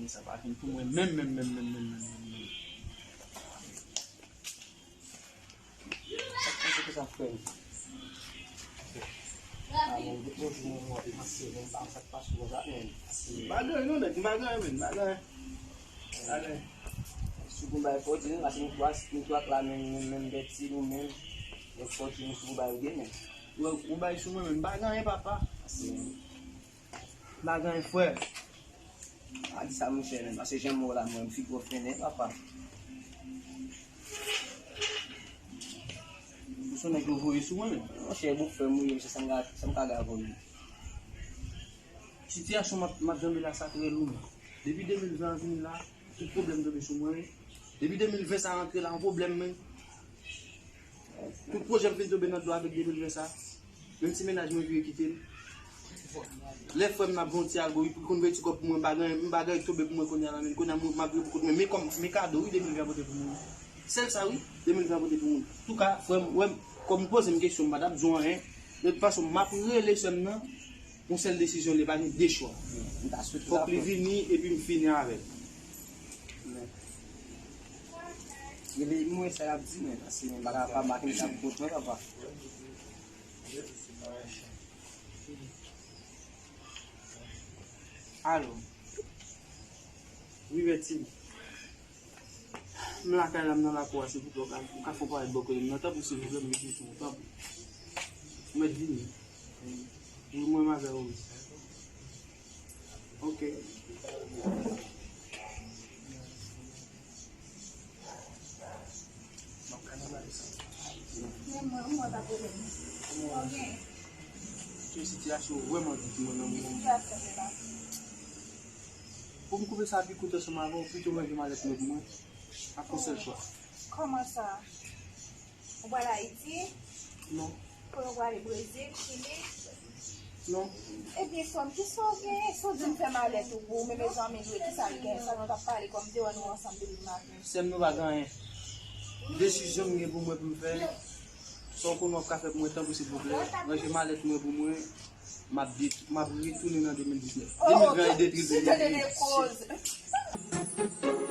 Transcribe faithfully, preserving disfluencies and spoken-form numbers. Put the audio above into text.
Sa pa fin pou mwen menm, menm, menm, menm, menm, menm, menm, menm. Sa k pase, ki sa k fè m? Ah, men, depi yon jou mwen mò, e pase, men, m pa sa k pase konsa, men. M pa gen anyen non, nèg, m pa gen anyen, men, m pa gen anyen. M pa gen anyen. Si w konn bagay fò di, men, pase m twa, m twa k la, men, men, men, Bèti, nou menm, nèg fò di, men, si w konn bagay ou gen, men. Ou, ou bay sou mwen, men, m pa gen anyen, papa. Pase, men. M pa gen anyen, frè. Pa di sa, monchè, men, pase jan m wè w la, mwen, m figi w fennen, papa. Ou se nèg yo voye sou mwen, men. Monchè, boufè m ou ye, monchè, sa m ka, sa m ka gen avè w menm? Sitiyasyon m ap, m ap janbe la, sa trè lou, men. Depi de mil ven an vini la, tout pwoblèm tonbe sou mwen, wi. Depi de mil ven sa rantre la, yon pwoblèm, men. Tout pwojè m fin tonbe nan dlo avèk de mil ven sa. Menm ti mennaj mwen vire kite m. Lè frè m nan bon ti ago, li konn voye ti kòb pou mwen, m pa gen, m pa gen tonbe pou mwen kounye a la, men kounye a mwen, m ap gen pou kont mwen. Men kòm, men kado, wi, de mil ven pote pou mwen. Sèl sa, wi, de mil ven pote pou mwen. Touka, frè m, wè m, kòm m poze m kesyon, m pa t ap di w anyen. De tout fason, m ap rele sè m nan, yon sèl desizyon, li pa gen de chwa. M ta swete fòk li vini, epi m fini avè l. Men. Rele mwen sa y ap di, men, pase men bagay pa maten sa pou kont mwen, papa. Alo. Wi, Bèti. M lakay la, m nan lakou a, silvouplè, ou ka, ou ka fè yon parèt bò kote m nan, tanpri, silvouplè, m vin sou ou, tanpri. Ou mèt vini. Wi, mwen, m avè w, wi. Ok. Men mwen, mwen pa pwoblèm. Kòman w ye? Se yon sitiyasyon vrèman di pou mwen nan moman. Sitiyasyon se pa. Pou m koupe sa pi kout ansanm avè w, pito ranje malèt mwen pou mwen. Ak yon sèl chwa. Kòman sa? Ou pral Ayiti? Non. Kote w prale? Brezil? Chili? Non. Ebyen, frè m, kisa w genyen? Si w di m fè malèt ou pou ou, men mezanmi, Dwe, kisa l genyen? Sa nou t ap pale kòm de wè nou ansanm depi maten. Sè m, nou pa gen anyen. Desizyon m gen pou mwen pou m fè, sa w konnen w ap ka fè pou mwen, tanpri, silvouplè, ranje malèt mwen pou mwen, m ap de-, m ap retounen nan de mil diznèf. De mil ven an e detri, de mil diznèf.